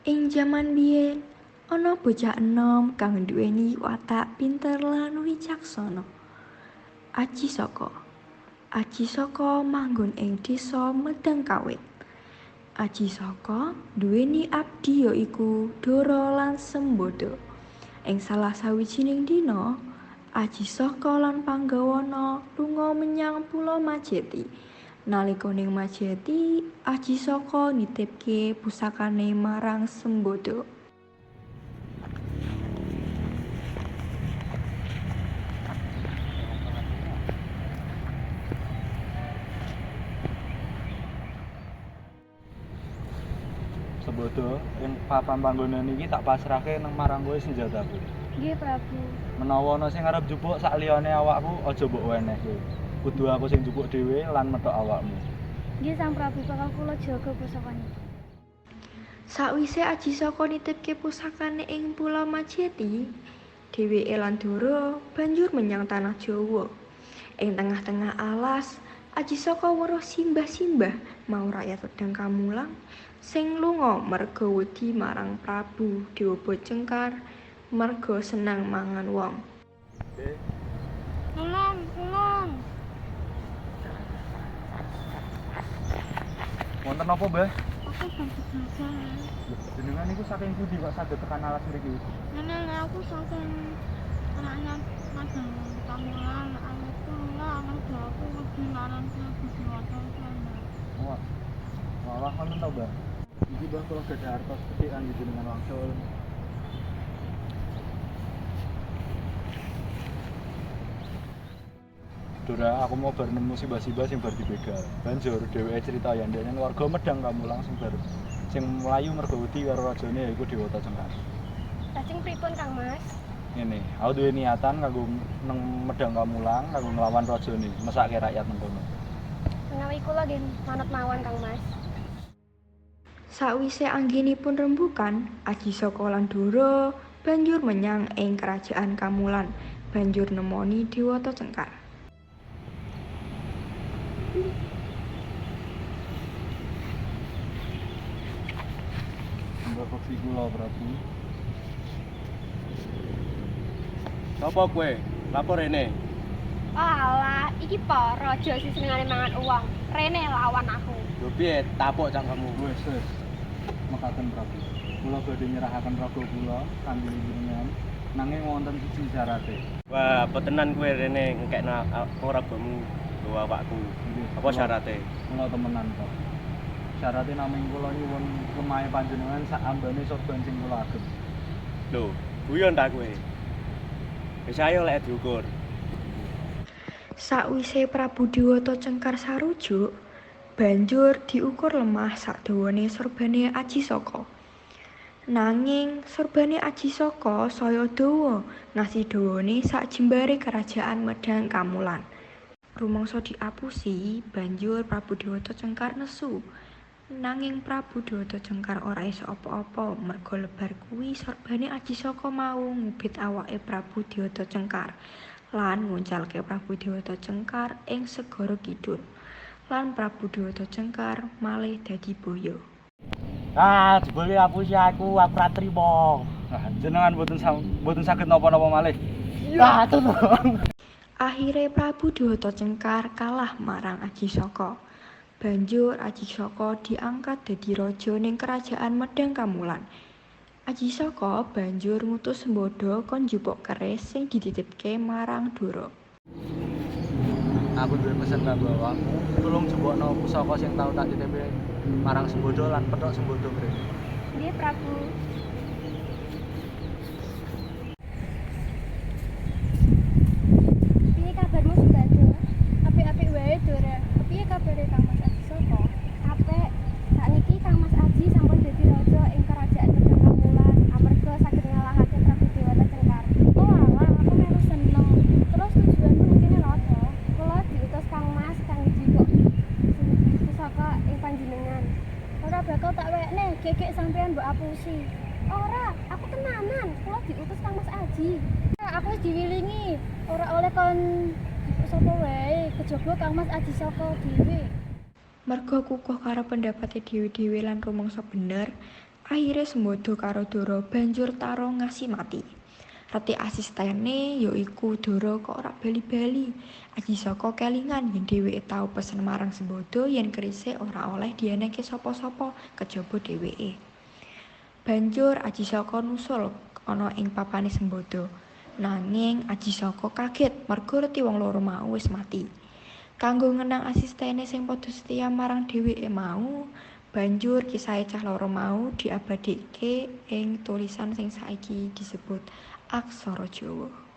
Ing jaman biyen ana bocah enom kang nduweni watak pinter lan wicaksana. Aji Saka. Aji Saka manggon ing desa Medang Kawit. Aji Saka nduweni abdi ya iku Dara lan Sembada. Ing salah sawijining dina, Aji Saka lan panggawana lunga menyang Pulo Majeti. Nalika ning Majeti, Aji Saka nitipke pusakane marang Sembada. Sembada, ing papan panggonan iki tak pasrahke nang marang kowe senjataku. Nggih, Prabu. Menawa ana sing arep njupuk sak liyane awakku, aja mbok wenehke. Kudu aku sing njupuk dhewe lan methok awakmu. Nggih, Sang Prabu, bakal kula jaga pusaka niki. Sakwise Aji Saka nitipke pusakane ing Pulau Majeti, dheweke lan Dara banjur menyang tanah Jawa. Ing tengah-tengah alas, Aji Saka weruh simbah-simbah mau rakyat Medang Kamulang sing lunga merga wedi marang Prabu Dewata Cengkar merga seneng mangan wong. Tulung, tulung. Wonten napa, Mbah? Aku bar digagal. Jenengan niku saking pundi kok saged tekan alas mriki? Ngene lho, aku saking rakyat Medang Kamulang, aku lunga amarga aku wedi marang Prabu Dewata Cengkar. Wah. Walah ngoten to, Mbah. Iki Mbah kula gadah artos gedhe kangge jenengan wangsul. Dora, aku mau bar nemu simbah-simbah sing bar dibegal. Banjur dheweke crita yen ndekne warga Medang Kamulang sing bar sing mlayu mergo wedi karo rajane yaiku Dewata Cengkar. Lajeng pripun, Kang Mas? Ngene, aku duwe niatan kanggo nang Medang Kamulang kanggo nglawan rajane, mesake rakyat nang kono. Menawi kula nggih manut mawon, Kang Mas. Sakwise anggenipun rembukan, Aji Saka lan Dara banjur menyang ing kerajaan Kamulan, banjur nemoni Dewata Cengkar. Mbah bekti kula, Prabu. Sapa kowe? Lapor rene. Alah, iki po raja sing senengane mangan uang. Rene lawan aku. Lho piye tapuk cangkemmu? Wis, wis. Mekaten Prabu. Kula badhe nyerahaken raga kula kangge jenengan nanging wonten siji syarate. Wah, apa tenan kowe rene ngekekno aku ragamu nggo awakku. Nggih, Apa syarate? Kula temenan kok. Syarate namung kula nyuwun lemahe panjenengan sak ambane sorban sing kula agem. Lho, guyon ta kowe? Wis ayo lek diukur. Sakwise Prabu Dewata Cengkar sarujuk, banjur diukur lemah sakdawane sorbane Aji Saka. Nanging sorbane Aji Saka saya dawa ngasi dawane sak jembare kerajaan Medang Kamulan. Rumangsa diapusi, banjur Prabu Dewata Cengkar nesu. Nanging Prabu Dewata Cengkar ora iso apa-apa merga lebar kuwi sorbane Aji Saka mau ngubit awake Prabu Dewata Cengkar lan nguncalke Prabu Dewata Cengkar ing segara kidul. Lan Prabu Dewata Cengkar malih dadi boyo. Ah, jebule apusi aku, aku ora trimo. Nah, jenengan mboten saged napa-napa malih. Ya, tulung. Akhire Prabu Dewata Cengkar kalah marang Aji Saka. Banjur Aji Saka diangkat dadi raja ning kerajaan Medang Kamulan. Aji Saka banjur ngutus Sembada kon njupuk keris sing dititipke marang Dara. Aku duwe pesen kanggo awakmu, tulung jupukno pusaka sing tau tak titipke marang Sembada lan pethok Sembada mrene. Nggih, Prabu. Piye kabarmu, Sembada? Apik-apik wae, Dora. Piye kabare Kang Mas Aji Saka? Apik. Sakniki Kang Mas Aji sampun dadi raja ing kerajaan Medang Kamulan amarga saged ngalahake Prabu Dewata Cengkar. Oh alah, aku melu seneng. Terus tujuanmu nang kene lho apa? Kula diutus Kang Mas kangge njikuk pusaka ing panjenengan. Ora bakal tak wekne, gegek sampean mbok apusi. Ora, aku tenanan. Kula diutus Kang Mas Aji. Aku wis diwilingi, ora oleh kon sapa wae, kejaba Kang Mas Aji Saka dhewe. Merga kukuh karo pendapate dhewe-dhewe lan rumangsa bener, Akhire Sembada karo Dara banjur taro ngasi mati. Reti asistene yaiku Dara kok ora bali-bali. Aji Saka kelingan yen dheweke tau pesen marang Sembada yen kerise ora oleh dieneke sapa-sapa kejaba dheweke. Banjur Aji Saka nusul ana ing papane Sembada. Nanging Aji Saka kaget merga reti wong loro mau wis mati. Kanggo ngenang asistene sing padha setia marang dheweke mau, banjur kisahe cah loro mau diabadike ing tulisan sing saiki disebut aksara Jawa.